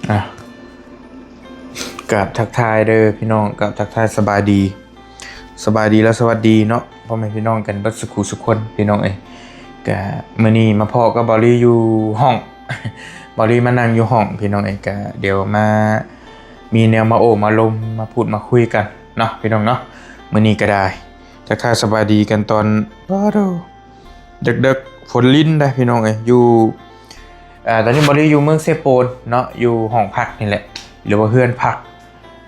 ອ່ະ ກາບທັກທາຍເດີພີ່ນ້ອງ ກາບທັກທາຍສະບາຍດີ ສະບາຍດີ ແລະ ສະຫວັດດີເນາະ ພໍ່ແມ່ພີ່ນ້ອງກັນເບິດສຸຂູສຸຄົນ ພີ່ນ້ອງເອີຍ. ກະມື້ນີ້ມາພໍ້ກັບເບົາລີຢູ່ຫ້ອງ ເບົາລີມານັ່ງຢູ່ຫ້ອງ ພີ່ນ້ອງເອີຍ. ກະດຽວມາ ມີແນວມາໂອ້ມາລົມ ມາພູດມາຄຸຍກັນເນາະ ພີ່ນ້ອງເນາະ. ມື້ນີ້ກະໄດ້ທັກທາຍສະບາຍດີກັນຕອນ ປາໂທ້ ເດິກໆ ຝົນລິນໄດ໋ພີ່ນ້ອງເອີຍ. ຢູ່ ອ່າ ຕອນນີ້ເບົາລີຢູ່ເມືອງເຊໂປນເນາະ ຢູ່ຫ້ອງພັກນີ້ແຫຼະ ຫຼືວ່າເຮືອນພັກ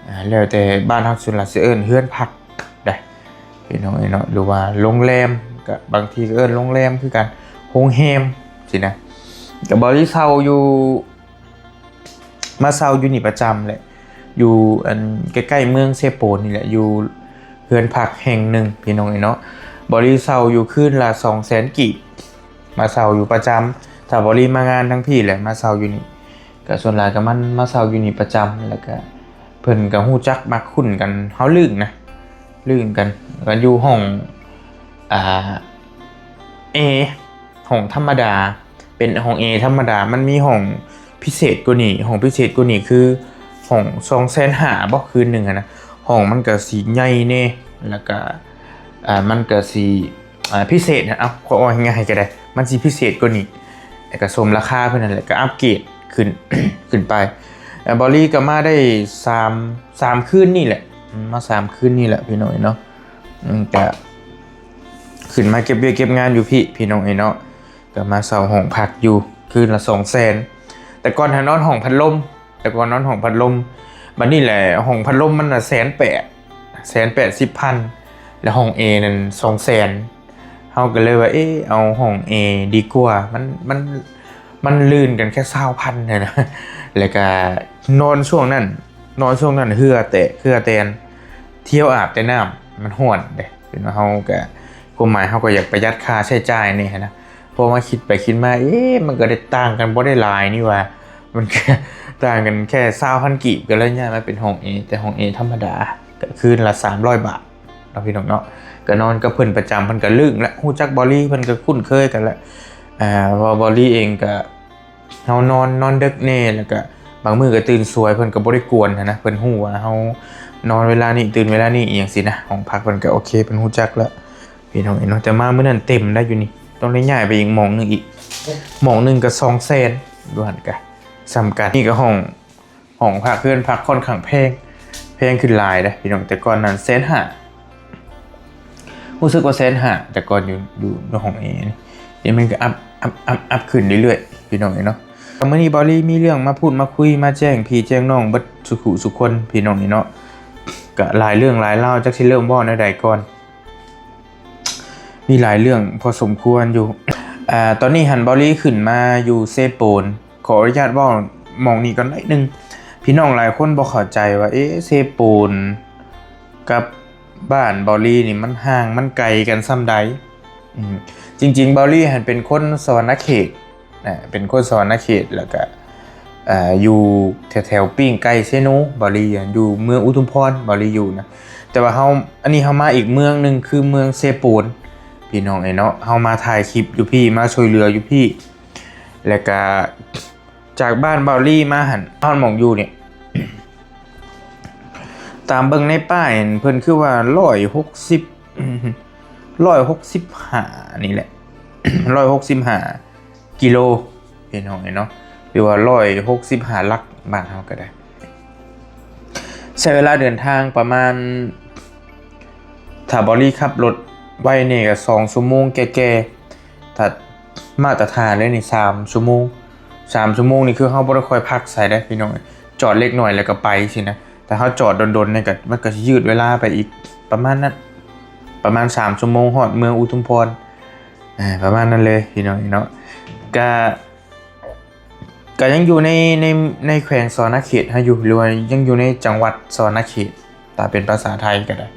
ອ່າ ແລ້ວແຕ່ບ້ານເຮົາສ່ວນຫຼາຍຊິເອີ້ນເຮືອນພັກໄດ໋ ພີ່ນ້ອງເອີຍເນາະ ຫຼືວ່າໂຮງແຮມ ກະບາງທີກະເອີ້ນໂຮງແຮມຄືກັນ ໂຮງແຮມຊີ້ນະ. ກະເບົາລີເຊົ່າຢູ່ ມາເຊົ່າຢູ່ນີ້ປະຈຳແຫຼະ ຢູ່ອັນໃກ້ໆເມືອງເຊໂປນນີ້ແຫຼະ ຢູ່ເຮືອນພັກແຫ່ງໜຶ່ງ ພີ່ນ້ອງເອີຍເນາະ. ເບົາລີເຊົ່າຢູ່ຄືນລະສອງແສນກີບ ມາເຊົ່າຢູ່ປະຈຳ ຖ້າເບົາລີມາງານທາງພີ້ແຫຼະ ມາເຊົ່າຢູ່ນີ້ ກະສ່ວນຫຼາຍກະມັນມາເຊົ່າຢູ່ນີ້ປະຈຳ ແລ້ວກະເພິ່ນກະຮູ້ຈັກມັກຄຸ້ນກັນ ເຮົາລຶ້ງນະ ລຶ້ງກັນ ກະຢູ່ຫ້ອງ ອ່າ ເອ ຫ້ອງທຳມະດາ ເປັນຫ້ອງເອທຳມະດາ ມັນມີຫ້ອງພິເສດກວ່ານີ້ ຫ້ອງພິເສດກວ່ານີ້ຄືຫ້ອງສອງແສນຫ້າບໍ ຄືນໜຶ່ງຫັ້ນນະ. ຫ້ອງມັນກະຊິໃຫຍ່ແດ່ ແລ້ວກະ ອ່າ ມັນກະຊິ ອ່າ ພິເສດນະ ເອົາ ເວົ້າງ່າຍໆກະໄດ້ ມັນຊິພິເສດກວ່ານີ້ ແລ້ວກະສົມລາຄາເພິ່ນຫັ້ນແຫຼະ ກະອັບເກຣດຂຶ້ນ ຂຶ້ນໄປ. ເບົາລີກະມາໄດ້ສາມ ສາມຄືນນີ້ແຫຼະ ອືມ ມາສາມຄືນນີ້ແຫຼະ ພີ່ນ້ອງເອີຍເນາະ. ອືມ ກະຂຶ້ນມາເກັບວຽກເກັບງານຢູ່ພີ້ ພີ່ນ້ອງເອີຍເນາະ. ກະມາເຊົ່າຫ້ອງພັກຢູ່ຄືນລະສອງແສນ ແຕ່ກ່ອນຫັ້ນນອນຫ້ອງພັດລົມ ແຕ່ກ່ອນນອນຫ້ອງພັດລົມ ບາດນີ້ແຫຼະ ຫ້ອງພັດລົມມັນນະແສນແປດ ແສນແປດສິບພັນ ແລະ ຫ້ອງເອນັ້ນສອງແສນ. ເຮົາກະເລີຍວ່າ ເອ ເອົາຫ້ອງເອດີກວ່າ ມັນ ມັນ ມັນລື່ນກັນແຄ່ຊາວພັນຫັ້ນນະ ແລ້ວກະນອນຊ່ວງນັ້ນ ນອນຊ່ວງນັ້ນເຫື່ອແຕກເຫື່ອແຕນ ທ່ຽວອາບແຕ່ນ້ຳ ມັນຮ້ອນເດ້. ເປັນວ່າເຮົາກະ ຄວາມໝາຍເຮົາກະຢາກປະຢັດຄ່າໃຊ້ຈ່າຍແດ່ຫັ້ນນະ ເພາະມາຄິດໄປຄິດມາ ເອ ມັນກະໄດ້ຕ່າງກັນບໍ່ໄດ້ຫຼາຍນີ້ຫວ່າ ມັນກະຕ່າງກັນແຄ່ຊາວພັນກີບ ກະເລີຍຍ້າຍມາເປັນຫ້ອງເອ ແຕ່ຫ້ອງເອທຳມະດາ ກະຄືນລະສາມຮ້ອຍບາດເນາະ ພີ່ນ້ອງເນາະ. ກະນອນກັບເພິ່ນປະຈຳ ເພິ່ນກະລຶ້ງລະ ຮູ້ຈັກເບົາລີ ເພິ່ນກະຄຸ້ນເຄີຍກັນລະ ອ່າ ເພາະວ່າເບົາລີເອງກະ ເຮົານອນ ນອນເດິກແດ່ ແລ້ວກະບາງມື້ກະຕື່ນສວຍ ເພິ່ນກະບໍ່ໄດ້ກວນຫັ້ນນະ ເພິ່ນຮູ້ວ່າເຮົານອນເວລານີ້ ຕື່ນເວລານີ້ ອີ່ຫຍັງຊີ້ນະ. ຫ້ອງພັກເພິ່ນກະໂອເຄ ເພິ່ນຮູ້ຈັກລະ ພີ່ນ້ອງເອີຍເນາະ. ແຕ່ມາມື້ນັ້ນເຕັມໄດ໋ຢູ່ນີ້ ຕ້ອງໄດ້ຍ້າຍໄປອີກໝ່ອງໜຶ່ງອີກ ໝ່ອງໜຶ່ງກະສອງແສນ ຢູ່ຫັ້ນກະສ່ຳກັນ. ນີ້ກະຫ້ອງ ຫ້ອງພັກ ເຮືອນພັກຂ້ອນຂ້າງແພງ ແພງຂຶ້ນຫຼາຍເດ້ພີ່ນ້ອງ ແຕ່ກ່ອນນັ້ນແສນຫ້າ ຮູ້ສຶກວ່າແສນຫ້າ ແຕ່ກ່ອນຢູ່ ຢູ່ໃນຫ້ອງແອນີ້ ດຽວມັນກະອັບ ອັບ ອັບ ອັບຂຶ້ນເລື້ອຍໆ ພີ່ນ້ອງເອີຍເນາະ. ກະມື້ນີ້ເບົາລີມີເລື່ອງມາພູດມາຄຸຍ ມາແຈ້ງພີ່ແຈ້ງນ້ອງເບິດສຸຂູສຸຄົນ ພີ່ນ້ອງເອີຍເນາະ. ກະຫຼາຍເລື່ອງຫຼາຍລາວ ຈັກຊິເລີ່ມເວົ້າແນວໃດກ່ອນ ມີຫຼາຍເລື່ອງພໍສົມຄວນຢູ່. ອ່າ ຕອນນີ້ຫັ້ນເບົາລີຂຶ້ນມາຢູ່ເຊໂປນ ຂໍອະນຸຍາດເວົ້າໝ່ອງນີ້ກ່ອນໜ້ອຍໜຶ່ງ. ພີ່ນ້ອງຫຼາຍຄົນບໍ່ເຂົ້າໃຈວ່າ ເອ ເຊໂປນກັບບ້ານເບົາລີນີ້ມັນຫ່າງມັນໄກກັນສ່ຳໃດ? ອືມ ຈິງໆ ເບົາລີຫັ້ນເປັນຄົນສະຫວັນນະເຂດ ນະ ເປັນຄົນສະຫວັນນະເຂດ ແລ້ວກະ ເອີ ຢູ່ແຖວໆປີ້ງໄກ່ເຊໂນ ເບົາລີຢູ່ເມືອງອຸທຸມພອນ ເບົາລີຢູ່ນະ. ແຕ່ວ່າເຮົາ ອັນນີ້ເຮົາມາອີກເມືອງໜຶ່ງ ຄືເມືອງເຊໂປນ ພີ່ນ້ອງເອີຍເນາະ. ເຮົາມາຖ່າຍຄລິບຢູ່ພີ້ ມາຊ່ວຍເຫຼືອຢູ່ພີ້ ແລ້ວກະຈາກບ້ານເບົາລີມາຫັ້ນ ຮອດໝ່ອງຢູ່ນີ້ ຕາມເບິ່ງໃນປ້າຍຫັ້ນ ເພິ່ນຄືວ່າຮ້ອຍຫົກສິບ ຮ້ອຍຫົກສິບຫ້ານີ້ແຫຼະ ຮ້ອຍຫົກສິບຫ້າກິໂລ ພີ່ນ້ອງເອີຍເນາະ ຫຼືວ່າຮ້ອຍຫົກສິບຫ້າຫຼັກ ບ້ານເຮົາກະໄດ້. ໃຊ້ເວລາເດີນທາງປະມານ ຖ້າເບົາລີຂັບລົດໄວແດ່ກະສອງຊົ່ວໂມງແກ່ໆ ຖ້າມາດຕະຖານເລີຍນີ້ສາມຊົ່ວໂມງ ສາມຊົ່ວໂມງນີ້ຄືເຮົາບໍ່ໄດ້ຄ່ອຍພັກໃສເດ້ພີ່ນ້ອງ ຈອດເລັກນ້ອຍແລ້ວກະໄປຊີ້ນະ. ຖ້າເຮົາຈອດດົນໆນີ້ກະ ມັນກະຊິຍືດເວລາໄປອີກປະມານນັ້ນ ປະມານສາມຊົ່ວໂມງຮອດເມືອງອຸທຸມພອນ ອ່າ ປະມານນັ້ນເລີຍພີ່ນ້ອງເນາະ. ກະ ກະຍັງຢູ່ໃນ ໃນ ໃນແຂວງສະຫວັນນະເຂດເຮົາຢູ່ ຫຼືວ່າຍັງຢູ່ໃນຈັງຫວັດສະຫວັນນະເຂດ ຖ້າເປັນພາສາໄທກະໄດ້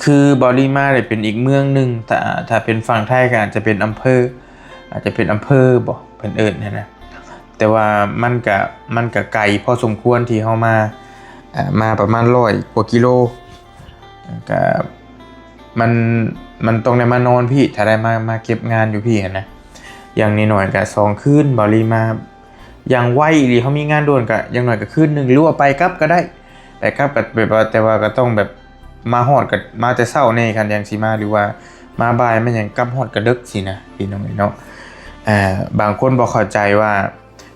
ຄືເບົາລີມາໄດ້ເປັນອີກເມືອງໜຶ່ງ ຖ້າ ຖ້າເປັນຝັ່ງໄທກະອາດຈະເປັນອຳເພີ ອາດຈະເປັນອຳເພີບໍ ເພິ່ນເອີ້ນຫັ້ນນະ. ແຕ່ວ່າມັນກະ ມັນກະໄກພໍສົມຄວນທີ່ເຮົາມາ ເອີ ມາປະມານຮ້ອຍກວ່າກິໂລ ກະ ມັນ ມັນຕ້ອງໄດ້ມານອນພີ້ ຖ້າໄດ້ມາ ມາເກັບງານຢູ່ພີ້ຫັ້ນນະ ຢ່າງໜ້ອຍໆກະສອງຄືນ ເບົາລີມາ ຢ່າງໄວອີ່ຫຼີ ເຮົາມີງານດ່ວນ ກໍຢ່າງໜ້ອຍກໍຄືນໜຶ່ງ ຫຼືວ່າໄປກັບກໍໄດ້ ໄປກັບກໍແບບວ່າ ແຕ່ວ່າກໍຕ້ອງແບບມາຮອດກໍມາແຕ່ເຊົ້າແດ່ ຄັນຢ່າງຊິມາ ຫຼືວ່າມາບ່າຍ ມາຫຍັງ ກັບຮອດກໍເດິກຊີ້ນະ ພີ່ນ້ອງເອີຍເນາະ. ເອີ ບາງຄົນບໍ່ເຂົ້າໃຈວ່າ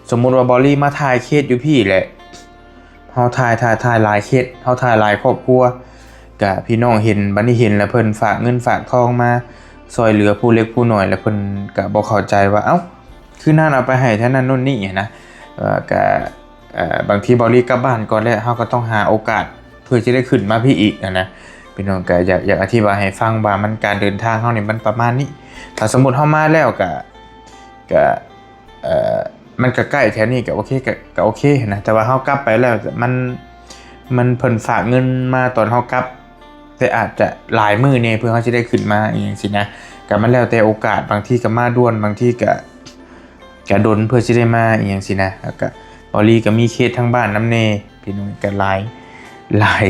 ສົມມຸດວ່າບອລລີມາຖ່າຍເຄສຢູ່ພີ້ແຫຼະ ເຮົາຖ່າຍ ຖ່າຍ ຖ່າຍຫຼາຍເຄສ ເຮົາຖ່າຍຫຼາຍຄອບຄົວ ກະພີ່ນ້ອງເຫັນ ບັດນີ້ເຫັນແລ້ວເພິ່ນຝາກເງິນຝາກທອງມາຊ່ອຍເຫຼືອຜູ້ເລັກຜູ້ນ້ອຍ ແລ້ວເພິ່ນກະບໍ່ເຂົ້າໃຈວ່າ ເອົ້າ ຄືນັ້ນເອົາໄປໃຫ້ແທ້ນັ້ນໂນ່ນນີ້ຫັ້ນນະ. ເອີ ກະ ເອີ ບາງທີບອລລີກັບບ້ານກ່ອນແລ້ວ ເຮົາກໍຕ້ອງຫາໂອກາດເພື່ອຈະໄດ້ຂຶ້ນມາພີ້ອີກຫັ້ນນະ. ພີ່ນ້ອງກະຢາກ ຢາກອະທິບາຍໃຫ້ຟັງວ່າ ມັນ ການເດີນທາງເຮົານີ້ມັນປະມານນີ້. ຖ້າສົມມຸດເຮົາມາແລ້ວກະ ກະ ເອີ ມັນກໍໃກ້ແຖວນີ້ ກໍໂອເຄ ກໍ ກໍໂອເຄນະ ແຕ່ວ່າເຮົາກັບໄປແລ້ວ ມັນ ມັນ ເພິ່ນຝາກເງິນມາຕອນເຮົາກັບ ແຕ່ອາດຈະຫຼາຍມື້ແດ່ເພື່ອເຮົາຊິໄດ້ຂຶ້ນມາ ອີ່ຫຍັງຊີ້ນະ. ກໍມັນແລ້ວແຕ່ໂອກາດ ບາງທີກໍມາດ່ວນ ບາງທີກໍ ກໍດົນເພື່ອຊິໄດ້ມາ ອີ່ຫຍັງຊີ້ນະ. ແລ້ວກໍບອລລີກໍມີເຄສທາງບ້ານນຳແດ່ ພີ່ນ້ອງ ກໍຫຼາຍ ຫຼາຍ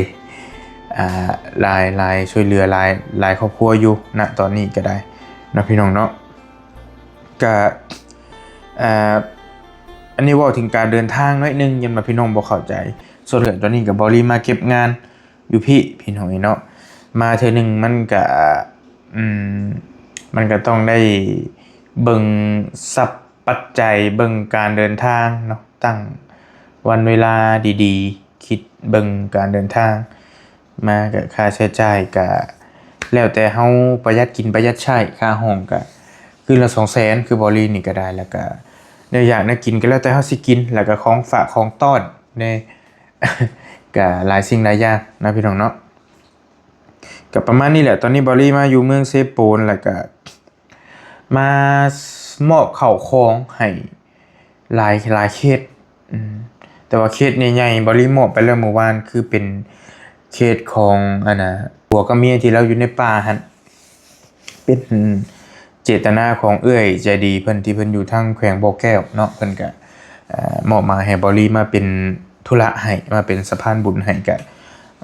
ອ່າ ຫຼາຍ ຫຼາຍ ຊ່ວຍເຫຼືອຫຼາຍ ຫຼາຍຄອບຄົວຢູ່ນະ ຕອນນີ້ກໍໄດ້ເນາະ ພີ່ນ້ອງເນາະ. ກະ ເອີ ອັນນີ້ເວົ້າເຖິງການເດີນທາງໜ້ອຍໜຶ່ງ ຢ້ານວ່າພີ່ນ້ອງບໍ່ເຂົ້າໃຈ. ສ່ວນເລື່ອງຕອນນີ້ກໍບອລລີມາເກັບງານຢູ່ພີ້ ພີ່ນ້ອງເອີຍເນາະ. ມາເທື່ອໜຶ່ງມັນກະ ອືມ ມັນກະຕ້ອງໄດ້ເບິ່ງຊັບປັດໄຈ ເບິ່ງການເດີນທາງເນາະ ຕັ້ງວັນເວລາດີໆ ຄິດເບິ່ງການເດີນທາງ ມາກະຄ່າໃຊ້ຈ່າຍກະແລ້ວແຕ່ເຮົາປະຢັດກິນປະຢັດໃຊ້ ຄ່າຫ້ອງກະຄືນລະສອງແສນ ຄືບອລລີນີ້ກະໄດ້ ແລ້ວກະແນວຢາກແນວກິນກະແລ້ວແຕ່ເຮົາຊິກິນ ແລ້ວກະຂອງຝາກຂອງຕ້ອນແດ່ ກະຫຼາຍສິ່ງຫຼາຍຢ່າງເນາະ ພີ່ນ້ອງເນາະ. ກະປະມານນີ້ແຫຼະ ຕອນນີ້ບອລລີມາຢູ່ເມືອງເຊໂປນ ແລ້ວກະ ມາ ມອບເຂົ້າຂອງໃຫ້ຫຼາຍ ຫຼາຍເຂດ ອືມ ແຕ່ວ່າເຂດໃຫຍ່ໆ ບໍລິມອບໄປແລ້ວມື້ວານ ຄືເປັນເຂດຂອງ ອັນນ່າ ຜົວກັບເມຍທີ່ລາວຢູ່ໃນປ່າຫັ້ນ ເປັນເຈດຕະນາຂອງເອື້ອຍໃຈດີເພິ່ນ ທີ່ເພິ່ນຢູ່ທາງແຂວງບໍ່ແກ້ວເນາະ ເພິ່ນກະ ເອີ ມອບໝາຍໃຫ້ບໍລິມາເປັນທຸລະໃຫ້ ມາເປັນສະພານບຸນໃຫ້ ກະ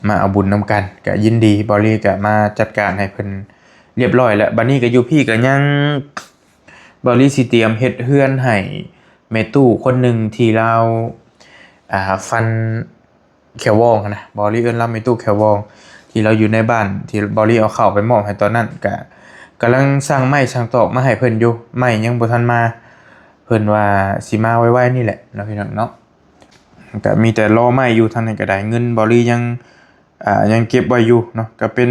ມາເອົາບຸນນຳກັນ ກະຍິນດີ ບໍລິກະມາຈັດການໃຫ້ເພິ່ນ ລຽບຮ້ອຍແລ້ວ ບັດນີ້ກໍຢູ່ພີ້ກໍຍັງ ເບົາລີຊິຕຽມເຮັດເຮືອນໃຫ້ແມ່ຕູ້ຄົນໜຶ່ງທີ່ລາວ ອ່າ ຟັນແຂ້ວວອງຫັ້ນນະ ເບົາລີເອີ້ນລາວແມ່ຕູ້ແຂ້ວວອງ ທີ່ລາວຢູ່ໃນບ້ານ ທີ່ເບົາລີເອົາເຂົ້າໄປມອບໃຫ້ຕອນນັ້ນ ກະກຳລັງສັ່ງໄມ້ສັ່ງຕອກມາໃຫ້ເພິ່ນຢູ່ ໄມ້ຍັງບໍ່ທັນມາ ເພິ່ນວ່າຊິມາໄວໆນີ້ແຫຼະເນາະ ພີ່ນ້ອງເນາະ ກະມີແຕ່ລໍໄມ້ຢູ່ ທາງນັ້ນກະໄດ້ ເງິນເບົາລີຍັງ ອ່າ ຍັງເກັບໄວ້ຢູ່ເນາະ ກະເປັນ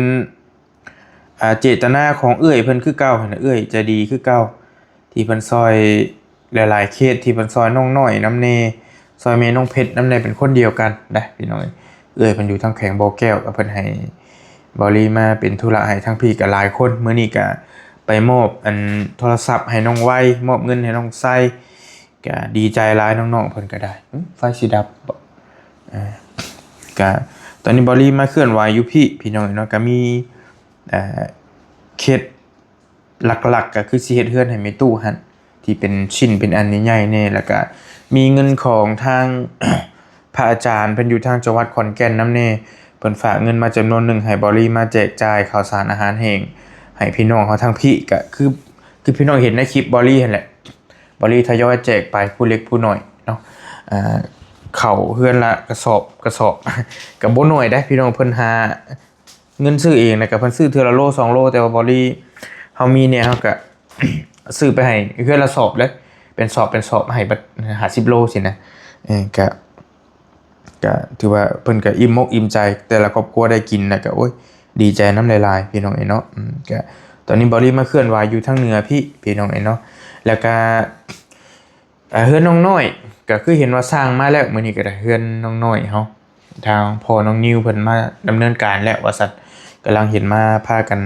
ອ່າ ເຈດຕະນາຂອງເອື້ອຍເພິ່ນຄືເກົ່າຫັ້ນນະ ເອື້ອຍໃຈດີຄືເກົ່າ ທີ່ເພິ່ນຊ່ອຍຫຼາຍໆເຂດ ທີ່ເພິ່ນຊ່ອຍນ້ອງນ້ອຍນຳແດ່ ຊ່ອຍແມ່ນ້ອງເພັດນຳແດ່ ເປັນຄົນດຽວກັນໄດ໋ພີ່ນ້ອງເອີຍ ເອື້ອຍເພິ່ນຢູ່ທາງແຂວງບໍ່ແກ້ວ ກໍເພິ່ນໃຫ້ເບົາລີມາເປັນທຸລະໃຫ້ທາງພີ້ກໍຫຼາຍຄົນ ມື້ນີ້ກໍໄປມອບອັນໂທລະສັບໃຫ້ນ້ອງໄວ ມອບເງິນໃຫ້ນ້ອງໄຊ ກະດີໃຈຫຼາຍ ນ້ອງໆເພິ່ນກະໄດ້ ອື ໄຟຊິດັບບໍ ເອີ ກະຕອນນີ້ເບົາລີມາເຄື່ອນໄຫວຢູ່ພີ້ ພີ່ນ້ອງເນາະ ກະມີ ເອີ ເຂດຫຼັກໆ ກະຄືຊິເຮັດເຮືອນໃຫ້ແມ່ຕູ້ຫັ້ນ ທີ່ເປັນຊິ້ນເປັນອັນໃຫຍ່ໆແດ່ ແລ້ວກະມີເງິນຂອງທາງ ພະອາຈານເພິ່ນຢູ່ທາງຈັງຫວັດຂອນແກ່ນນຳແດ່ ເພິ່ນຝາກເງິນມາຈຳນວນໜຶ່ງໃຫ້ເບົາລີມາແຈກຈ່າຍເຂົ້າສານອາຫານແຫ້ງໃຫ້ພີ່ນ້ອງເຮົາທາງພີ້ ກະຄື ຄືພີ່ນ້ອງເຫັນໃນຄລິບເບົາລີຫັ້ນແຫຼະ ເບົາລີທະຍອຍແຈກໄປຜູ້ເລັກຜູ້ນ້ອຍເນາະ ເຂົ້າເຮືອນລະກະສອບກະສອບ ກະບໍ່ໜ້ອຍໃດ໋ພີ່ນ້ອງ ເພິ່ນຫາເງິນຊື້ເອງ ແລ້ວກະເພິ່ນຊື້ເທື່ອລະໂລສອງໂລ ແຕ່ວ່າເບົາລີເຮົາມີແດ່ ເຮົາກະຊື້ໄປໃຫ້ເຮືອນລະສອບເລີຍ ເປັນສອບເປັນສອບ ໃຫ້ບັດຫ້າສິບໂລຊີ້ນະ ເອີ ກະ ກະຖືວ່າເພິ່ນກະອີ່ມອົກອີ່ມໃຈ ແຕ່ລະຄອບຄົວໄດ້ກິນ ແລ້ວກະ ໂອ້ຍ ດີໃຈນຳຫຼາຍໆ ພີ່ນ້ອງເອີຍເນາະ ອືມ ກະຕອນນີ້ເບົາລີມາເຄື່ອນໄຫວຢູ່ທາງເໜືອພີ້ ພີ່ນ້ອງເອີຍເນາະ ແລ້ວກະ ອ່າ ເຮືອນນ້ອງນ້ອຍ ກະຄືເຫັນວ່າສ້າງມາແລ້ວ ມື້ນີ້ກະໄດ້ເຮືອນນ້ອງນ້ອຍເຮົາ ທາງພໍ່ນ້ອງນິວເພິ່ນມາດຳເນີນການແລ້ວວ່າຊັ້ນ ກຳລັງເຫັນມາພາກັນ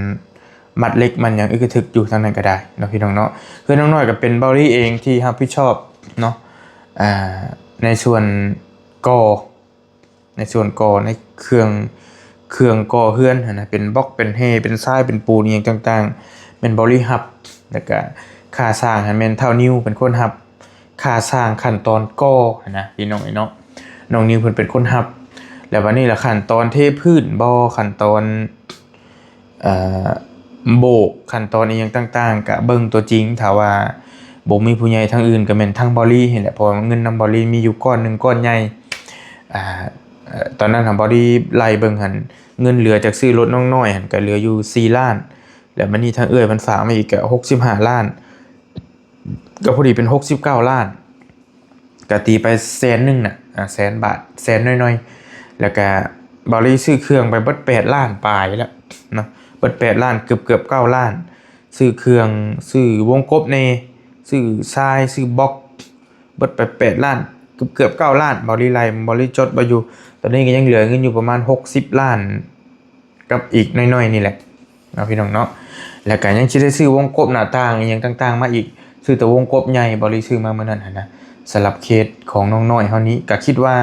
ມັດເຫຼັກມັດຫຍັງອຶກກະທຶກຢູ່ທາງນັ້ນກະໄດ້ເນາະ ພີ່ນ້ອງເນາະ ເຮືອນນ້ອງນ້ອຍກະເປັນເບົາລີເອງທີ່ຮັບຜິດຊອບເນາະ ອ່າ ໃນສ່ວນກໍ່ ໃນສ່ວນກໍ່ ໃນເຄື່ອງ ເຄື່ອງກໍ່ເຮືອນຫັ້ນນະ ເປັນບລັອກ ເປັນແຮ່ ເປັນຊາຍ ເປັນປູນ ອີ່ຫຍັງຕ່າງໆ ແມ່ນເບົາລີຮັບ ແລ້ວກະຄ່າສ້າງຫັ້ນແມ່ນທ້າວນິວເປັນຄົນຮັບ ຄ່າສ້າງຂັ້ນຕອນກໍ່ຫັ້ນນະ ພີ່ນ້ອງເອີຍເນາະ ນ້ອງນິວເພິ່ນເປັນຄົນຮັບ ແລ້ວບາດນີ້ລະຂັ້ນຕອນເທພື້ນບໍ ຂັ້ນຕອນ ເອີ ໂບກ ຂັ້ນຕອນອີ່ຫຍັງຕ່າງໆ ກະເບິ່ງຕົວຈິງ ຖ້າວ່າ ບໍ່ມີຜູ້ໃຫຍ່ທາງອື່ນ ກໍແມ່ນທາງເບົາລີນີ້ແຫຼະ ເພາະວ່າເງິນນຳເບົາລີມີຢູ່ກ້ອນໜຶ່ງ ກ້ອນໃຫຍ່. ອ່າ ເອີ່ ຕອນນັ້ນຫັ້ນເບົາລີໄລ່ເບິ່ງຫັ້ນ ເງິນເຫຼືອຈາກຊື້ລົດນ້ອງນ້ອຍຫັ້ນ ກໍເຫຼືອຢູ່ສີ່ລ້ານ ແລ້ວບັດນີ້ທາງເອື້ອຍເພິ່ນຝາກມາອີກກໍຫົກສິບຫ້າລ້ານ ກໍພໍດີເປັນຫົກສິບເກົ້າລ້ານ ກໍຕີໄປແສນໜຶ່ງນະ ອ່າ ແສນບາດ ແສນໜ້ອຍໆ ແລ້ວກໍເບົາລີຊື້ເຄື່ອງໄປເບິດແປດລ້ານປາຍແລ້ວເນາະ ເບິດແປດລ້ານ ເກືອບໆເກົ້າລ້ານ ຊື້ເຄື່ອງ ຊື້ວົງກົບແດ່ ຊື້ຊາຍ ຊື້ບັອກ ເບິດໄປແປດລ້ານ ເກືອບໆເກົ້າລ້ານ ເບົາລີໄລ່ ເບົາລີຈົດເບິ່ງຢູ່ ຕອນນີ້ກໍຍັງເຫຼືອເງິນຢູ່ປະມານຫົກສິບລ້ານ ກັບອີກໜ້ອຍໆນີ້ແຫຼະເນາະ ພີ່ນ້ອງເນາະ. ແລ້ວກໍຍັງຊິໄດ້ຊື້ວົງກົບໜ້າຕ່າງອີ່ຫຍັງຕ່າງໆມາອີກ ຊື້ແຕ່ວົງກົບໃຫຍ່ ເບົາລີຊື້ມາມື້ນັ້ນຫັ້ນນະ. ສຳລັບເຄສຂອງນ້ອງນ້ອຍເຮົານີ້ ກໍຄິດວ່າ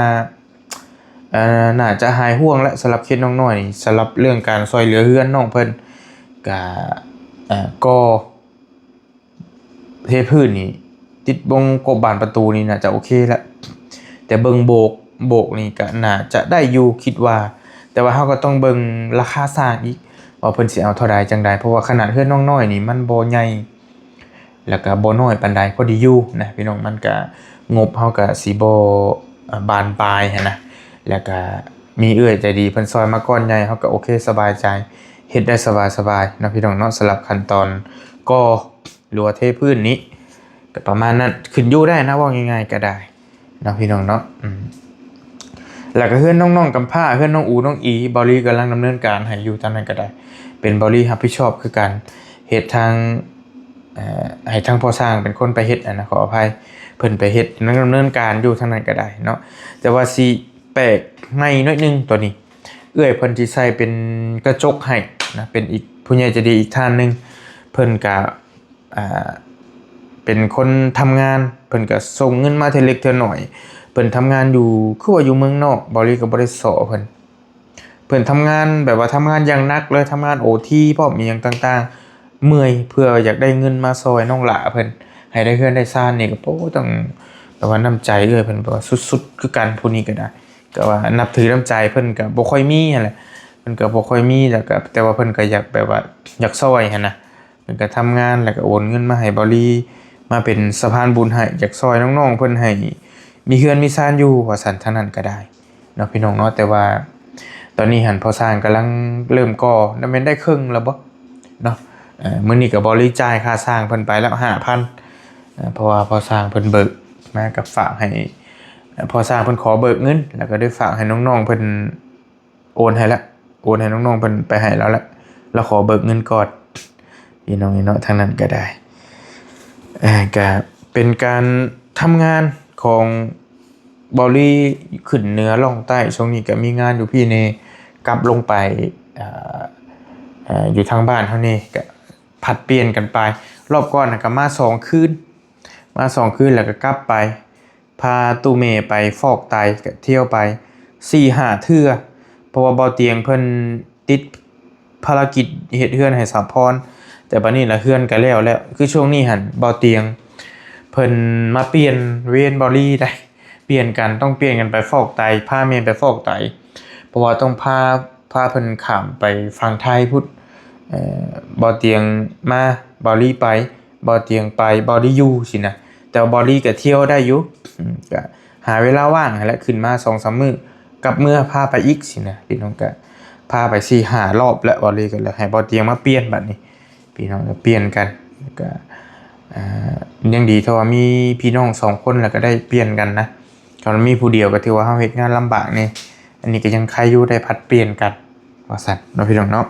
ເອີ່ ໜ້າຈະຫາຍຫ່ວງແລ້ວ ສຳລັບເຄສນ້ອງນ້ອຍນີ້ ສຳລັບເລື່ອງການຊ່ອຍເຫຼືອເຮືອນນ້ອງເພິ່ນ ກະ ເອີ່ ກໍ ເທພື້ນນີ້ ຕິດວົງກົບບານປະຕູນີ້ໜ້າຈະໂອເຄແລ້ວ ແຕ່ເບິ່ງໂບກ ໂບກນີ້ກໍໜ້າຈະໄດ້ຢູ່ ຄິດວ່າ. ແຕ່ວ່າເຮົາກໍຕ້ອງເບິ່ງລາຄາຊ່າງອີກ ວ່າເພິ່ນຊິເອົາເທົ່າໃດຈັ່ງໃດ ເພາະວ່າຂະໜາດເຮືອນນ້ອງນ້ອຍນີ້ມັນບໍ່ໃຫຍ່ ແລ້ວກໍບໍ່ນ້ອຍປານໃດ ພໍດີຢູ່ນະ ພີ່ນ້ອງ. ມັນກໍ ງົບເຮົາກໍຊິບໍ່ ອ່າ ບານປາຍຫັ້ນນະ ແລ້ວກໍມີເອື້ອຍໃຈດີເພິ່ນຊ່ອຍມາກ້ອນໃຫຍ່ ເຮົາກໍໂອເຄ ສະບາຍໃຈ ເຮັດໄດ້ສະບາຍໆເນາະ ພີ່ນ້ອງເນາະ. ສຳລັບຂັ້ນຕອນກໍ່ ຫຼືວ່າເທພື້ນນີ້ ກໍປະມານນັ້ນ ຂຶ້ນຢູ່ໄດ້ນະ ເວົ້າງ່າຍໆກໍໄດ້ເນາະ ພີ່ນ້ອງເນາະ. ອືມ ແລ້ວກໍເຮືອນນ້ອງໆກຳພ້າ ເຮືອນນ້ອງອູ ນ້ອງອີ ເບົາລີກຳລັງດຳເນີນການໃຫ້ຢູ່ ທາງນັ້ນກໍໄດ້ ເປັນເບົາລີຮັບຜິດຊອບຄືກັນ ເຮັດທາງ ເອີ່ ໃຫ້ທາງພໍ່ຊ່າງເປັນຄົນໄປເຮັດຫັ້ນນະ ຂໍອະໄພ ເພິ່ນໄປເຮັດ ຍັງດຳເນີນການຢູ່ທາງນັ້ນກໍໄດ້ເນາະ. ແຕ່ວ່າຊິແປກໃໝ່ໜ້ອຍໜຶ່ງ ຕົວນີ້ ເອື້ອຍເພິ່ນຊິໃສ່ເປັນກະຈົກໃຫ້ນະ ເປັນອີກຜູ້ໃຫຍ່ໃຈດີອີກທ່ານໜຶ່ງ ເພິ່ນກະ ອ່າ ເປັນຄົນທຳງານ ເພິ່ນກະສົ່ງເງິນມາເທື່ອເລັກເທື່ອໜ້ອຍ. ເພິ່ນທຳງານຢູ່ ຄືວ່າຢູ່ເມືອງນອກ ເບົາລີກໍບໍ່ໄດ້ສໍ້ເພິ່ນ ເພິ່ນທຳງານແບບວ່າທຳງານຢ່າງໜັກເລີຍ ທຳງານໂອທີພ້ອມ ອີ່ຫຍັງຕ່າງໆ ເມື່ອຍ ເພື່ອຢາກໄດ້ເງິນມາຊ່ອຍນ້ອງຫຼ້າເພິ່ນ ໃຫ້ໄດ້ເຮືອນໄດ້ຊານນີ້ ກໍ ໂອ້ ຕ້ອງ ແບບວ່ານ້ຳໃຈເອື້ອຍເພິ່ນແບບວ່າສຸດໆຄືກັນ ຜູ້ນີ້ກໍໄດ້ ກໍວ່ານັບຖືນ້ຳໃຈເພິ່ນກໍບໍ່ຄ່ອຍມີຫັ້ນແຫຼະ ເພິ່ນກໍບໍ່ຄ່ອຍມີ ແລ້ວກໍ ແຕ່ວ່າເພິ່ນກໍຢາກແບບວ່າຢາກຊ່ອຍຫັ້ນນະ ເພິ່ນກໍທຳງານ ແລ້ວກໍໂອນເງິນມາໃຫ້ເບົາລີ ມາເປັນສະພານບຸນໃຫ້ ຢາກຊ່ອຍນ້ອງໆເພິ່ນໃຫ້ມີເຮືອນມີຊານຢູ່ ວ່າຊັ້ນ ທາງນັ້ນກໍໄດ້ເນາະ ພີ່ນ້ອງເນາະ. ແຕ່ວ່າຕອນນີ້ຫັ້ນ ພໍ່ຊ່າງກຳລັງເລີ່ມກໍ່ ແລ້ວແມ່ນໄດ້ເຄິ່ງແລ້ວບໍ່ເນາະ. ເອີ ມື້ນີ້ກໍເບົາລີຈ່າຍຄ່າຊ່າງເພິ່ນໄປແລ້ວຫ້າພັນ ເອີ ເພາະວ່າພໍ່ຊ່າງເພິ່ນເບີກມາ ກໍຝາກໃຫ້ ເອີ ພໍ່ຊ່າງເພິ່ນຂໍເບີກເງິນ ແລ້ວກໍໄດ້ຝາກໃຫ້ນ້ອງໆເພິ່ນ ໂອນໃຫ້ລະ ໂອນໃຫ້ນ້ອງໆເພິ່ນໄປໃຫ້ລາວລະ ລາວຂໍເບີກເງິນກ່ອນ ພີ່ນ້ອງເນາະ. ທາງນັ້ນກໍໄດ້ ເອີ ກໍເປັນການທຳງານຂອງເບົາລີ ຂຶ້ນເໜືອລ່ອງໃຕ້ ຊ່ວງນີ້ກໍມີງານຢູ່ພີ້ແດ່ ກັບລົງໄປ ເອີ ເອີ ຢູ່ທາງບ້ານເຮົາແດ່ ກໍຜັດປ່ຽນກັນໄປ. ຮອບກ່ອນນະກໍມາສອງຄືນ ມາສອງຄືນ ແລ້ວກໍກັບໄປ ພາຕູ້ແມ່ໄປຟອກໄຕ ກະທ່ຽວໄປສີ່ຫ້າເທື່ອ ເພາະວ່າເບົາຕຽງເພິ່ນຕິດພາລະກິດເຮັດເຮືອນໃຫ້ສາວພອນ ແຕ່ບັດນີ້ລະເຮືອນກະແລ້ວແລ້ວ. ຄືຊ່ວງນີ້ຫັ້ນເບົາຕຽງເພິ່ນມາປ່ຽນເວນເບົາລີໄດ໋ ປ່ຽນກັນ ຕ້ອງປ່ຽນກັນໄປຟອກໄຕ ພາແມ່ໄປຟອກໄຕ ເພາະວ່າຕ້ອງພາ ພາເພິ່ນຂ້າມໄປຝັ່ງໄທພຸ້ນ ເອີ ເບົາຕຽງມາ ເບົາລີໄປ ເບົາຕຽງໄປ ເບົາລີຢູ່ຊີ້ນະ. ແຕ່ວ່າເບົາລີກະທ່ຽວໄດ້ຢູ່ ອືມ ກະຫາເວລາວ່າງຫັ້ນແຫຼະ ຂຶ້ນມາສອງສາມມື້ ກັບເມືອພາໄປອີກຊີ້ນະ ພີ່ນ້ອງ. ກະພາໄປສີ່ຫ້າຮອບແລ້ວ ເບົາລີກໍເລີຍໃຫ້ເບົາຕຽງມາປ່ຽນບັດນີ້ ພີ່ນ້ອງ ກໍປ່ຽນກັນ. ກະ ອ່າ ຍັງດີເທົ່າວ່າມີພີ່ນ້ອງສອງຄົນ ແລ້ວກໍໄດ້ປ່ຽນກັນນະ ຄັນມີຜູ້ດຽວກໍຖືວ່າເຮົາເຮັດງານລຳບາກແດ່. ອັນນີ້ກໍຍັງໄຄຢູ່ ໄດ້ຜັດປ່ຽນກັນ ວ່າຊັ້ນເນາະ ພີ່ນ້ອງເນາະ.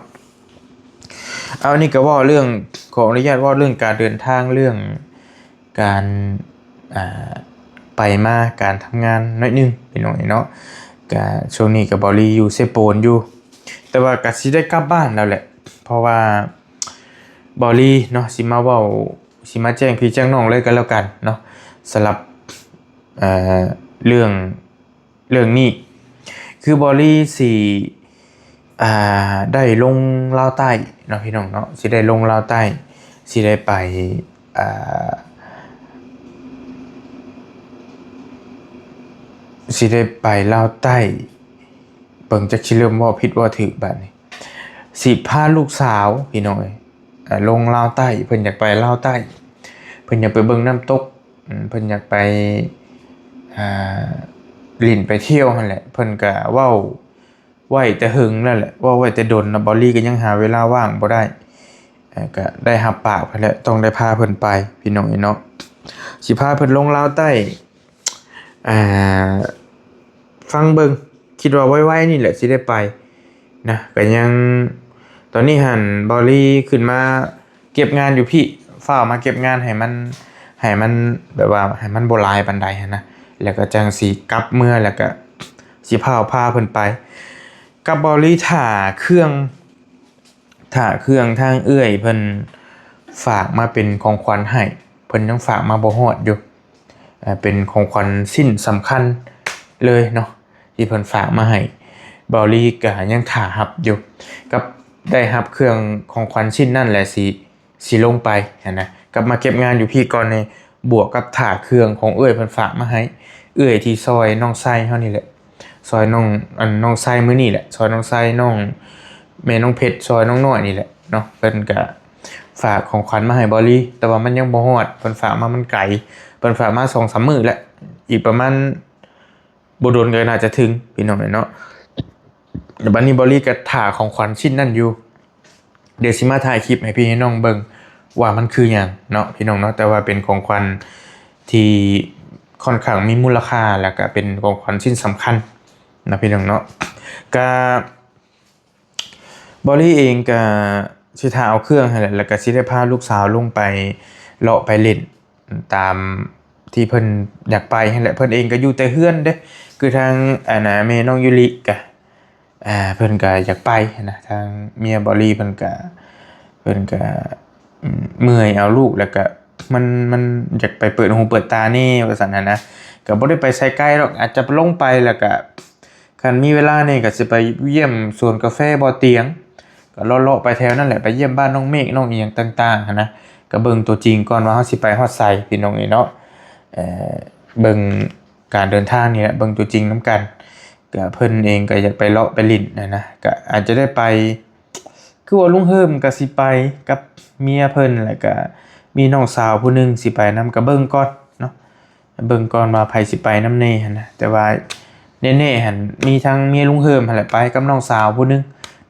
ເອົາ ອັນນີ້ກໍເວົ້າເລື່ອງ ຂໍອະນຸຍາດເວົ້າເລື່ອງການເດີນທາງ ເລື່ອງການ ອ່າ ໄປມາ ການທຳງານໜ້ອຍໜຶ່ງ ພີ່ນ້ອງເນາະ. ກະຊ່ວງນີ້ກໍເບົາລີຢູ່ເຊໂປນຢູ່ ແຕ່ວ່າກໍຊິໄດ້ກັບບ້ານແລ້ວແຫຼະ ເພາະວ່າເບົາລີເນາະ ຊິມາເວົ້າ ຊິມາແຈ້ງພີ່ແຈ້ງນ້ອງເລີຍກໍແລ້ວກັນເນາະ ສຳລັບ ເອີ ເລື່ອງ ເລື່ອງນີ້ ຄືເບົາລີຊິ ອ່າ ໄດ້ລົງລາວໃຕ້ເນາະ ພີ່ນ້ອງເນາະ ຊິໄດ້ລົງລາວໃຕ້ ຊິໄດ້ໄປ ອ່າ ຊິໄດ້ໄປລາວໃຕ້ ເບິ່ງຈັກຊິເລີ່ມເວົ້າຜິດເວົ້າຖືກບາດນີ້ ຊິພາລູກສາວ ພີ່ນ້ອງເອີຍ ອ່າ ລົງລາວໃຕ້ ເພິ່ນຢາກໄປລາວໃຕ້ ເພິ່ນຢາກໄປເບິ່ງນ້ຳຕົກ ເພິ່ນຢາກໄປ ອ່າ ຫຼິ້ນໄປທ່ຽວຫັ້ນແຫຼະ. ເພິ່ນກະເວົ້າໄວ້ແຕ່ເຫິງແລ້ວແຫຼະ ເວົ້າໄວ້ແຕ່ດົນແລ້ວ ເບົາລີກະຍັງຫາເວລາວ່າງບໍ່ໄດ້. ເອີ ກະໄດ້ຮັບປາກເພິ່ນແລ້ວ ຕ້ອງໄດ້ພາເພິ່ນໄປ ພີ່ນ້ອງເອີຍເນາະ. ຊິພາເພິ່ນລົງລາວໃຕ້ ອ່າ ຟັງເບິ່ງ ຄິດວ່າໄວໆນີ້ແຫຼະຊິໄດ້ໄປນະ. ກະຍັງ ຕອນນີ້ຫັ້ນເບົາລີຂຶ້ນມາເກັບງານຢູ່ພີ້ ຟ້າວມາເກັບງານໃຫ້ມັນ ໃຫ້ມັນແບບວ່າໃຫ້ມັນບໍ່ຫຼາຍປານໃດຫັ້ນນະ ແລ້ວກະຈັ່ງຊິກັບເມືອ ແລ້ວກະຊິພາ ພາເພິ່ນໄປ ກັບເບົາລີຖ້າເຄື່ອງ ຖ້າເຄື່ອງທາງເອື້ອຍເພິ່ນຝາກມາເປັນຂອງຂວັນໃຫ້ ເພິ່ນຍັງຝາກມາບໍ່ຮອດຢູ່. ເປັນຂອງຂວັນຊິ້ນສຳຄັນເລີຍເນາະ ທີ່ເພິ່ນຝາກມາໃຫ້ ເບົາລີກະຍັງຖ້າຮັບຢູ່ ກັບໄດ້ຮັບເຄື່ອງຂອງຂວັນຊິ້ນນັ້ນແຫຼະ ຊິ ຊິລົງໄປຫັ້ນນະ ກັບມາເກັບງານຢູ່ພີ້ກ່ອນນີ້ ບວກກັບຖ້າເຄື່ອງຂອງເອື້ອຍເພິ່ນຝາກມາໃຫ້ ເອື້ອຍທີ່ຊ່ອຍນ້ອງໄຊເຮົານີ້ແຫຼະ ຊ່ອຍນ້ອງ ອັນ ນ້ອງໄຊມື້ນີ້ແຫຼະ ຊ່ອຍນ້ອງໄຊ ນ້ອງ ແມ່ນ້ອງເພັດ ຊ່ອຍນ້ອງນ້ອຍນີ້ແຫຼະເນາະ. ເພິ່ນກະຝາກຂອງຂວັນມາໃຫ້ເບົາລີ ແຕ່ວ່າມັນຍັງບໍ່ຮອດ ເພິ່ນຝາກມາມັນໄກ ເພິ່ນຝາກມາສອງສາມມື້ແລ້ວ ອີກປະມານບໍ່ດົນກະໜ້າຈະເຖິງ ພີ່ນ້ອງເອີຍເນາະ. ແລ້ວບາດນີ້ເບົາລີກະຖ້າຂອງຂວັນຊິ້ນນັ້ນຢູ່ ດຽວຊິມາຖ່າຍຄລິບໃຫ້ພີ່ໃຫ້ນ້ອງເບິ່ງວ່າມັນຄືຫຍັງເນາະ ພີ່ນ້ອງເນາະ. ແຕ່ວ່າເປັນຂອງຂວັນທີ່ຄ່ອນຂ້າງມີມູນລະຄ່າ ແລ້ວກະເປັນຂອງຂວັນຊິ້ນສຳຄັນນະ ພີ່ນ້ອງເນາະ. ກະ ເບົາລີເອງກະຊິຖ້າເອົາເຄື່ອງຫັ້ນແຫຼະ ແລ້ວກະຊິໄດ້ພາລູກສາວລົງໄປເລາະໄປຫຼິ້ນຕາມທີ່ເພິ່ນຢາກໄປຫັ້ນແຫຼະ. ເພິ່ນເອງກະຢູ່ແຕ່ເຮືອນເດ້ ຄືທາງ ອັນນະ ແມ່ນ້ອງຢູລິກະ ອ່າ ເພິ່ນກະຢາກໄປຫັ້ນນະ ທາງເມຍເບົາລີເພິ່ນກະ ເພິ່ນກະ ເມື່ອຍເອົາລູກ ແລ້ວກະມັນ ມັນຢາກໄປເປີດຫູເປີດຕາແດ່ວ່າຊັ້ນຫັ້ນນະ. ກະບໍ່ໄດ້ໄປໃສໄກດອກ ອາດຈະລົງໄປ ແລ້ວກະຄັນມີເວລາແດ່ກະຊິໄປຢ້ຽມສວນກາແຟບໍ່ຕຽງ ກະເລາະໆໄປແຖວນັ້ນແຫຼະ ໄປຢ້ຽມບ້ານນ້ອງເມກ ນ້ອງອີ່ຫຍັງຕ່າງໆຫັ້ນນະ. ກະເບິ່ງຕົວຈິງກ່ອນວ່າເຮົາຊິໄປຮອດໃສ ພີ່ນ້ອງເອີຍເນາະ. ເບິ່ງການເດີນທາງນີ້ແຫຼະ ເບິ່ງຕົວຈິງນຳກັນ. ກະເພິ່ນເອງກະຢາກໄປເລາະໄປຫຼິ້ນຫັ້ນນະ ກະອາດຈະໄດ້ໄປ ຄືວ່າລຸງເຮີມກະຊິໄປກັບເມຍເພິ່ນ ແລ້ວກະມີນ້ອງສາວຜູ້ໜຶ່ງຊິໄປນຳ ກະເບິ່ງກ່ອນເນາະ ເບິ່ງກ່ອນວ່າໃຜຊິໄປນຳແດ່ຫັ້ນນະ. ແຕ່ວ່າແນ່ໆຫັ້ນ ມີທັງເມຍລຸງເຮີມຫັ້ນແຫຼະໄປກັບນ້ອງສາວຜູ້ໜຶ່ງ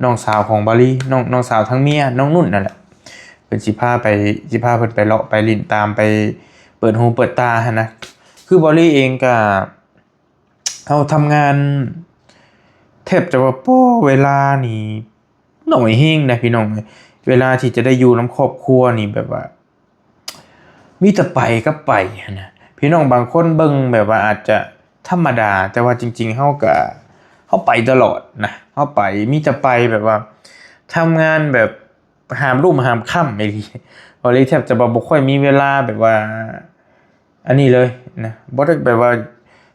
ນ້ອງສາວຂອງເບົາລີ ນ້ອງ ນ້ອງສາວທາງເມຍ ນ້ອງນຸ່ນນັ້ນແຫຼະ ເພິ່ນຊິພາໄປ ຊິພາເພິ່ນໄປເລາະໄປຫຼິ້ນ ຕາມໄປເປີດຫູເປີດຕາຫັ້ນນະ. ຄືເບົາລີເອງກະ ເຮົາທຳງານແທບຈະວ່າ ໂອ້ ເວລານີ້ໜ້ອຍແຮງນະ ພີ່ນ້ອງເອີຍ. ເວລາທີ່ຈະໄດ້ຢູ່ນຳຄອບຄົວນີ້ແບບວ່າ ມີແຕ່ໄປກັບໄປຫັ້ນນະ. ພີ່ນ້ອງບາງຄົນເບິ່ງແບບວ່າອາດຈະທຳມະດາ ແຕ່ວ່າຈິງໆເຮົາກະ ເຮົາໄປຕະຫຼອດນະ ເຮົາໄປ ມີແຕ່ໄປ ແບບວ່າທຳງານແບບ ຫາມລຸ່ມຫາມຄ່ຳອີ່ຫຼີ. ເບົາລີແທບຈະວ່າບໍ່ຄ່ອຍມີເວລາແບບວ່າ ອັນນີ້ເລີຍນະ ບໍ່ໄດ້ແບບວ່າ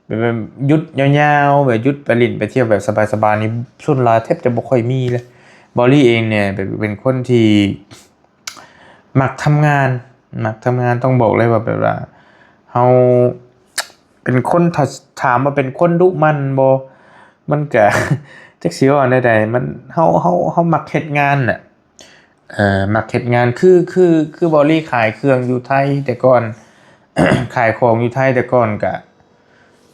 ແບບວ່າຢຸດຍາວໆ ແບບຢຸດໄປຫຼິ້ນໄປທ່ຽວແບບສະບາຍໆນີ້ ສ່ວນຫຼາຍແທບຈະບໍ່ຄ່ອຍມີເລີຍ. ເບົາລີເອງນີ້ແບບເປັນຄົນທີ່ມັກທຳງານ ມັກທຳງານ ຕ້ອງບອກເລີຍວ່າແບບວ່າເຮົາເປັນຄົນ ຖ້າຖາມວ່າເປັນຄົນດຸໝັ່ນບໍ່ ມັນກະ ຈັກຊິເວົ້າແນວໃດ ມັນ ເຮົາ ເຮົາ ເຮົາມັກເຮັດງານນະ ເອີ ມັກເຮັດງານ ຄື ຄື ຄືເບົາລີຂາຍເຄື່ອງຢູ່ໄທແຕ່ກ່ອນ ຂາຍຂອງຢູ່ໄທແຕ່ກ່ອນກະ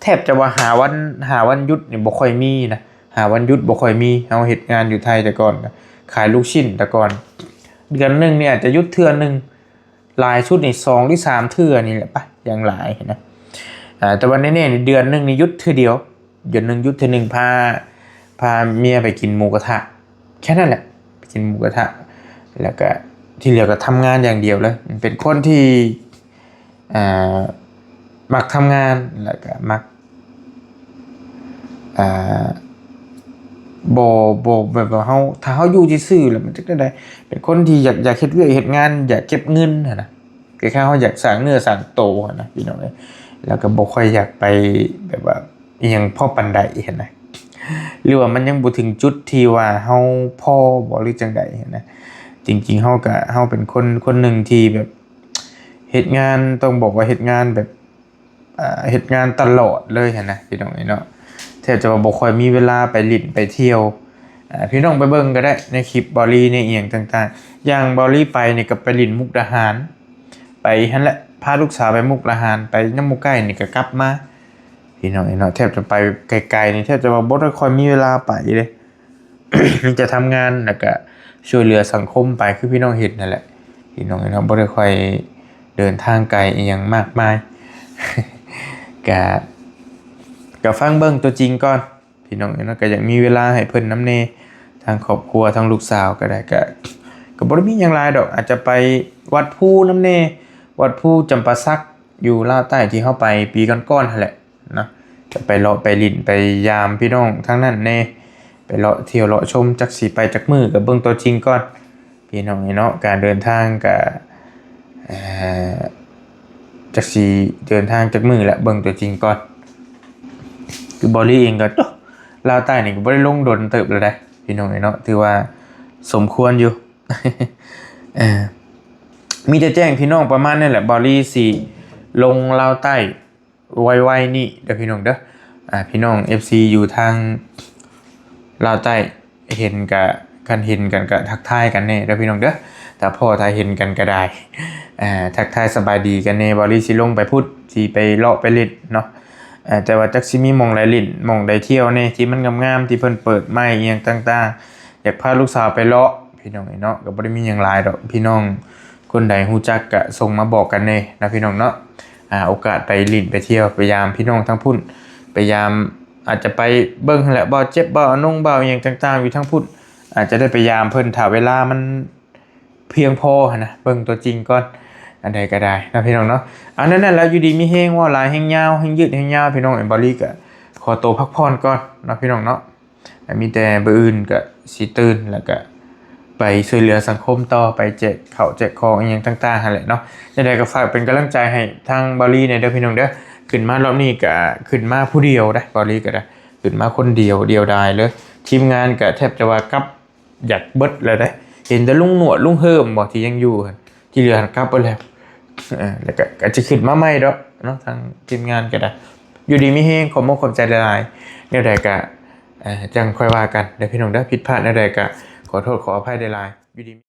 ແທບຈະວ່າຫ້າວັນ ຫ້າວັນຢຸດນີ້ບໍ່ຄ່ອຍມີນະ ຫ້າວັນຢຸດບໍ່ຄ່ອຍມີ. ເຮົາເຮັດງານຢູ່ໄທແຕ່ກ່ອນ ຂາຍລູກຊິ້ນແຕ່ກ່ອນ ເດືອນໜຶ່ງນີ້ອາດຈະຢຸດເທື່ອໜຶ່ງ ຫຼາຍສຸດນີ້ສອງຫຼືສາມເທື່ອນີ້ແຫຼະປະ ຢ່າງຫຼາຍນະ. ອ່າ ແຕ່ວ່າແນ່ໆນີ້ເດືອນໜຶ່ງນີ້ຢຸດເທື່ອດຽວ ເດືອນໜຶ່ງຢຸດເທື່ອໜຶ່ງ ພາ ພາເມຍໄປກິນໝູກະທະ ແຄ່ນັ້ນແຫຼະ ໄປກິນໝູກະທະ ແລ້ວກະທີ່ເຫຼືອກະທຳງານຢ່າງດຽວເລີຍ. ເປັນຄົນທີ່ ອ່າ ມັກທຳງານ ແລ້ວກະມັກ ອ່າ ບໍ່ ບໍ່ ແບບວ່າເຮົາ ຖ້າເຮົາຢູ່ຊື່ໆແລ້ວມັນຈັກແນວໃດ ເປັນຄົນທີ່ຢາກ ຢາກເຮັດວຽກເຮັດງານ ຢາກເກັບເງິນຫັ້ນນະ ຄືເຮົາຢາກສ້າງເນື້ອສ້າງໂຕຫັ້ນນະ ພີ່ນ້ອງເອີຍ. ແລ້ວກໍບໍ່ຄ່ອຍຢາກໄປແບບວ່າອີ່ຫຍັງພໍປານໃດຫັ້ນນະ ຫຼືວ່າມັນຍັງບໍ່ເຖິງຈຸດທີ່ວ່າເຮົາພໍບໍ່ ຫຼືຈັ່ງໃດຫັ້ນນະ. ຈິງໆເຮົາກໍ ເຮົາເປັນຄົນຄົນໜຶ່ງທີ່ແບບເຮັດງານ ຕ້ອງບອກວ່າເຮັດງານແບບ ອ່າ ເຮັດງານຕະຫຼອດເລີຍຫັ້ນນະ ພີ່ນ້ອງເອີຍເນາະ ແທບຈະວ່າບໍ່ຄ່ອຍມີເວລາໄປຫຼິ້ນໄປທ່ຽວ. ອ່າ ພີ່ນ້ອງໄປເບິ່ງກໍໄດ້ໃນຄລິບເບົາລີ ໃນອີ່ຫຍັງຕ່າງໆ ຢ່າງເບົາລີໄປນີ້ກໍໄປຫຼິ້ນມຸກດາຫານ ໄປຫັ້ນແຫຼະ ພາລູກສາວໄປມຸກດາຫານ ໄປນຳໝູ່ໃກ້ນີ້ກໍກັບມາ ພີ່ນ້ອງເອີຍເນາະ. ແທບຈະໄປໄກໆນີ້ ແທບຈະວ່າບໍ່ໄດ້ຄ່ອຍມີເວລາໄປເດ້ ມີແຕ່ທຳງານ ແລ້ວກະຊ່ວຍເຫຼືອສັງຄົມໄປ ຄືພີ່ນ້ອງເຫັນນັ້ນແຫຼະ ພີ່ນ້ອງເອີຍເນາະ. ບໍ່ໄດ້ຄ່ອຍເດີນທາງໄກອີ່ຫຍັງມາກມາຍ ກະ ກະຟັງເບິ່ງຕົວຈິງກ່ອນ ພີ່ນ້ອງເອີຍເນາະ. ກະຢາກມີເວລາໃຫ້ເພິ່ນນຳແດ່ ທາງຄອບຄົວ ທາງລູກສາວກໍໄດ້ ກະ ກະບໍ່ໄດ້ມີຫຍັງຫຼາຍດອກ ອາດຈະໄປວັດພູນຳແດ່ ວັດພູຈຳປາສັກ ຢູ່ລາວໃຕ້ທີ່ເຮົາໄປປີກ່ອນໆຫັ້ນແຫຼະເນາະ. ກະໄປເລາະໄປຫຼິ້ນໄປຢາມພີ່ນ້ອງທາງນັ້ນແດ່ ໄປເລາະທ່ຽວເລາະຊົມ ຈັກຊິໄປຈັກມື້ກໍເບິ່ງຕົວຈິງກ່ອນ ພີ່ນ້ອງເອີຍເນາະ. ການເດີນທາງກະ ເອີ ຈັກຊິເດີນທາງຈັກມື້ແຫຼະ ເບິ່ງຕົວຈິງກ່ອນ. ຄືບອລລີເອງກໍ ໂອ້ ລາວໃຕ້ນີ້ກໍບໍ່ໄດ້ລົງດົນເຕີບແລ້ວເດ້ ພີ່ນ້ອງເອີຍເນາະ ຖືວ່າສົມຄວນຢູ່ ເອີ ມີແຕ່ແຈ້ງພີ່ນ້ອງປະມານນັ້ນແຫຼະ ບອລລີຊິລົງລາວໃຕ້ໄວໆນີ້ເດີພີ່ນ້ອງເດີ. ອ່າ ພີ່ນ້ອງເອັຟຊີຢູ່ທາງລາວໃຕ້ ເຫັນກະ ຄັນເຫັນກັນກະທັກທາຍກັນແດ່ເດີພີ່ນ້ອງເດີ ຖ້າພໍ້ຖ້າເຫັນກັນກໍໄດ້ ອ່າ ທັກທາຍສະບາຍດີກັນແດ່. ບອລລີຊິລົງໄປພຸ້ນ ຊິໄປເລາະໄປຫຼິ້ນເນາະ ເອີ ແຕ່ວ່າຈັກຊິມີໝ່ອງໃດຫຼິ້ນ ໝ່ອງໃດທ່ຽວແດ່ ທີ່ມັນງາມໆ ທີ່ເພິ່ນເປີດໃໝ່ອີ່ຫຍັງຕ່າງໆ ຢາກພາລູກສາວໄປເລາະ ພີ່ນ້ອງເອີຍເນາະ. ກໍບໍ່ໄດ້ມີຫຍັງຫຼາຍດອກ ພີ່ນ້ອງຄົນໃດຮູ້ຈັກກະສົ່ງມາບອກກັນແດ່ນະ ພີ່ນ້ອງເນາະ. ອ່າ ໂອກາດໄປຫຼິ້ນໄປທ່ຽວ ໄປຢາມພີ່ນ້ອງທາງພຸ້ນ ໄປຢາມ ອາດຈະໄປເບິ່ງຫັ້ນແຫຼະ ບ່າວເຈັບ ບ່າວອານົງ ບ່າວອີ່ຫຍັງຕ່າງໆຢູ່ທາງພຸ້ນ ອາດຈະໄດ້ໄປຢາມເພິ່ນ ຖ້າເວລາມັນພຽງພໍຫັ້ນນະ ເບິ່ງຕົວຈິງກ່ອນ ອັນໃດກໍໄດ້ນະ ພີ່ນ້ອງເນາະ. ອັນນັ້ນແຫຼະ ຢູ່ດີມີແຮງ ເວົ້າຫຼາຍແຮງຍາວ ແຮງຍືດແຮງຍາວ ພີ່ນ້ອງເອີຍ ບອລລີກໍຂໍໂຕພັກຜ່ອນກ່ອນເນາະ ພີ່ນ້ອງເນາະ. ມີແຕ່ມື້ອື່ນກໍຊິຕື່ນ ແລ້ວກໍໄປຊ່ວຍເຫຼືອສັງຄົມຕໍ່ ໄປແຈກເຂົ້າແຈກຂອງອີ່ຫຍັງຕ່າງໆຫັ້ນແຫຼະເນາະ. ຈັ່ງໃດກໍຝາກເປັນກຳລັງໃຈໃຫ້ທາງບອລລີແດ່ເດີພີ່ນ້ອງເດີ. ຂຶ້ນມາລອບນີ້ກໍຂຶ້ນມາຜູ້ດຽວເດ້ ບອລລີກໍໄດ້ ຂຶ້ນມາຄົນດຽວ ດຽວດາຍເລີຍ. ທີມງານກໍແທບຈະວ່າກັບຢາກເບິດແລ້ວເດ້ ເຫັນແຕ່ລຸງໜວດ ລຸງເຮີມບໍ່ທີ່ຍັງຢູ່ ທີ່ເຫຼືອຫັ້ນກັບເບິດແລ້ວ. ເອີ ແລ້ວກໍ ກໍຈະຂຶ້ນມາໃໝ່ດອກເນາະ ທາງທີມງານກໍໄດ້. ຢູ່ດີມີແຮງ ຂອບມຸກຂອບໃຈຫຼາຍໆ ແນວໃດກໍ ເອີ ຈັ່ງຄ່ອຍວ່າກັນເດີພີ່ນ້ອງເດີ. ຜິດພາດແນວໃດກໍຂໍໂທດຂໍອະໄພຫຼາຍໆ ຢູ່ດີ